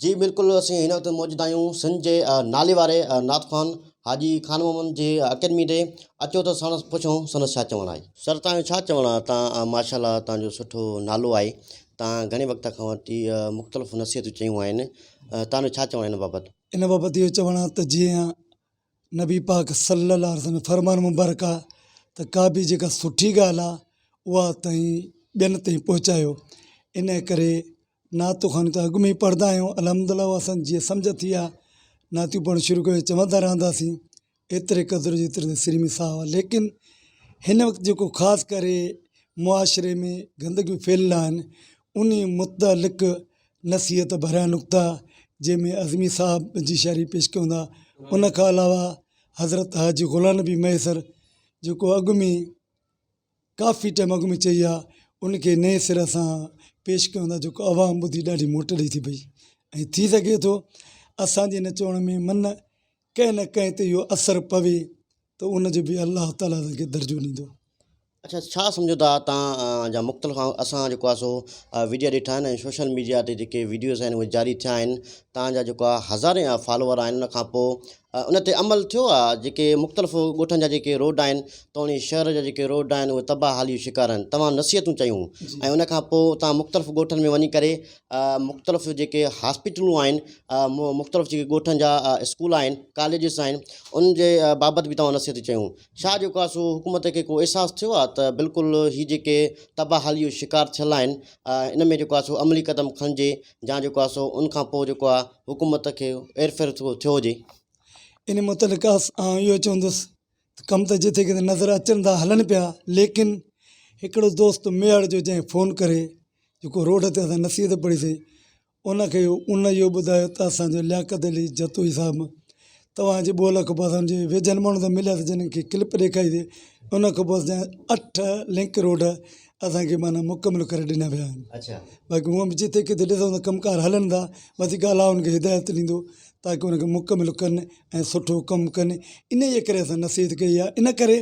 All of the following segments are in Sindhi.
جي بلڪل اسين هن وقت موجود آهيون سنڌ جي نالي واري نعت خوان حاجي خان محمد جي اڪيڊمي تي اچو ته ساڻس پڇون سندس ڇا چوڻ آهي. سر تان جو ڇا چوڻ آهي تان ماشاء الله تان جو سٺو نالو آهي تان گهڻي وقت کان وٺي مختلف نصيحتون چيون آهن تان جو ڇا چوڻ آهي ان بابت. ان بابت اهو چوڻ آهي ته جيئن نبي پاڪ صلي الله عليه وسلم جو فرمان مبارڪ آهي ته ڪا به جيڪا سٺي ڳالهه آهي اها تائين ٻين تائين پهچايو ان ڪري نعت خواني ته اڳ ۾ ئي پڙهندا آهيون الحمد لله اها اسان جي سمجهه ٿي آهي نعتيون پڙهڻ شروع ڪيو چوندا رهنداسين ايتري قدر جيتري سري ۾ ساهه آهي ليڪن هن وقت جيڪو خاص ڪري معاشري ۾ گندگيون ڦهليل آهن ان متعلق نصيحت ڀريا نقطا جنهن ۾ عظمي صاحب جي شاعري پيش ڪيون ٿا ان کان علاوه حضرت حاجي غلام نبي مهيسر جيڪو اڳ ۾ ڪافي ٽائيم اڳ ۾ چئي آ ان کي نئين سر سان پيش ڪيون ٿا جيڪو عوام ٻڌي ڏاڍي موٽ ڏئي ٿي پئي ۽ ٿي سگهي ٿو اسانجي ان چوڻ ۾ من ڪنهن نه ڪنهن تي اهو اثر پوي ته ان جو به الله تعاليٰ اسان کي درجو ڏيندو. اڇا ڇا سمجهو ٿا تان جا مختلف اسان جيڪو آهي سو ويڊيا ڏٺا آهن ۽ سوشل ميڊيا تي جيڪي ويڊيوز آهن اهي جاري ٿيا آهن تان جا جيڪو آهي هزارين فالوور آهن ان کان پوء ان تي عمل ٿيو آ جيڪي مختلف ڳوٺن جا جيڪي روڊ آهن توڻي شهر جا جيڪي روڊ آهن اهي تباهه حالي جو شڪار آهن توهان نصيحتون چيون ۽ ان کان پوء توهان مختلف ڳوٺن ۾ وڃي ڪري مختلف جيڪي هاسپيٽلون آهن مختلف جيڪي ڳوٺن جا اسڪول آهن ڪاليجز آهن ان جي بابت به توهان نصيحتون چيون ڇا جيڪو آهي سو حڪومت کي ڪو احساس ٿيو آ ته بلڪل هي جيڪي تباهه حالي جو شڪار ٿيل آهن ان ۾ جيڪو آهي سو عملي قدم کڻجي يا جيڪو آهي سو ان کان پوء جيڪو آهي حڪومت کي ايرڦير ٿيو هجي. ان متعلق آئون اهو چوندس ته ڪم ته جتي ڪٿي نظر اچن ٿا هلن پيا ليڪن هڪڙو دوست ميهڙ جو جنهن فون ڪري جيڪو روڊ تي اسان نصيحت پڙهي سي ان کي ان اهو ٻڌايو ته اسانجو لياقت علي جتوئي صاحب توهان جي ٻول کان پوء اسان جي ويجهن ماڻهن سان ملياسين جن کي ڪلپ ڏيکاري سي ان کان پوء اسان اٺ لنڪ روڊ اسان کي معنيٰ مڪمل ڪري ڏنا ويا آهن باقي هونء به جتي ڪٿي ڏسون ته ڪم ڪار هلن ٿا وڌيڪ الله ان کي هدايت ڏيندو تاڪه ان کي مڪمل ڪن ۽ سٺو ڪم ڪن ان جي ڪري اسان نصيحت ڪئي آهي ان ڪري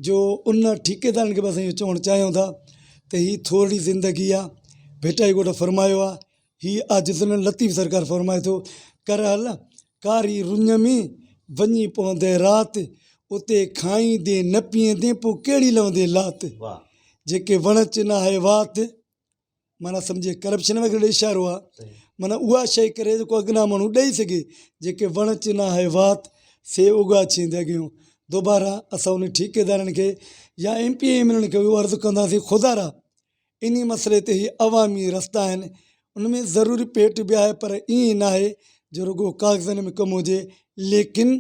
جو ان ٺيڪيدارن کي به اسان اهو چوڻ چاهيون ٿا ته هي ٿورڙي زندگي آهي ڀٽائي گهوٽ فرمايو آهي هي عاجز نه لطيف سرڪار فرمائي ٿو، ڪر هل ڪاري رڃ ۾، وڃي پوندين رات، اتي کائيندين نه پيئندين، پوء ڪهڙي لوندين لات، جيڪي وڻ چناهي وات، معنيٰ سمجهي ڪرپشن وغيره ڏي اشارو آ، معنيٰ اها شيء ڪري جيڪو اڳنا ماڻهو ڏئي سگهي، جيڪي وڻ چناهي وات، سي اگاڇيندي اڳيون. دوباره اسان انهن ٺيڪيدارن کي يا ايم پي ايم اين کي اهو عرض ڪنداسين خدارا انهي مسئلي تي هي عوامي رستا آهن ان ۾ ضروري پيٽ به آهي پر ائين ناهي جو رڳو ڪاغذن ۾ ڪم هجي ليڪن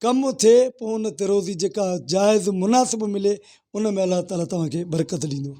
ڪم ٿئي پوء ان تي روزي جيڪا جائز مناسب ملي ان ۾ الله تعالي توهان کي برڪت ڏيندو.